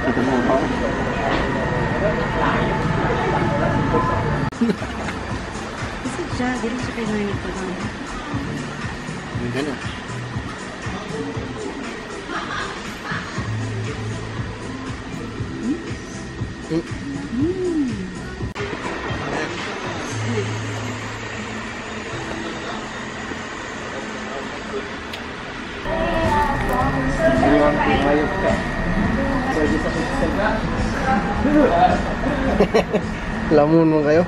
Kita mo pa. Kasi siya, di lang siya kayo nito. Hindi na. Mm. Lamon mo kayo?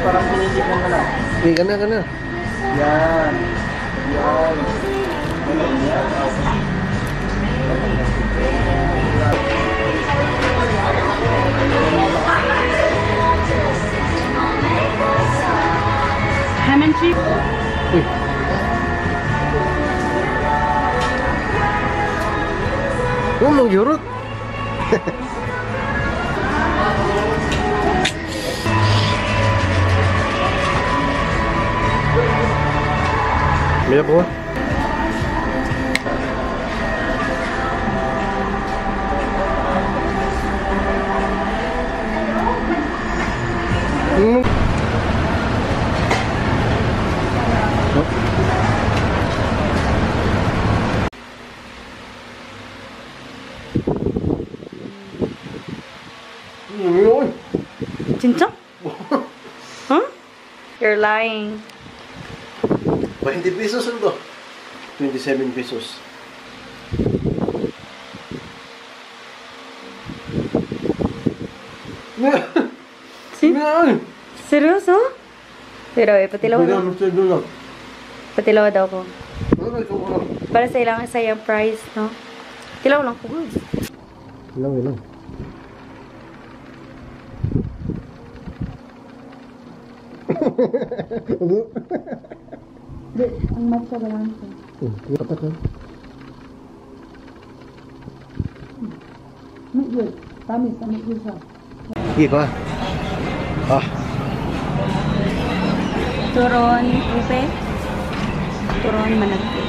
Parang pinitignan mo lang. Hindi ka na, ka na. Yan. Yan. Ham and cheese? Uy. Oh, mangyurot. Mira po. 진짜? 응? You're lying. 20 pesos ito. 27 pesos. Seryoso? Pero eh, patilaw daw. Patilaw daw ko. Para sa ilang sa iyang price, no? Tilaw lang ko. Ilaw, ilaw. Ang matcha ba lang ko? Katak na. Tamis, tamis siya. Iya pa. Ah. Turon ube. Turon managpi.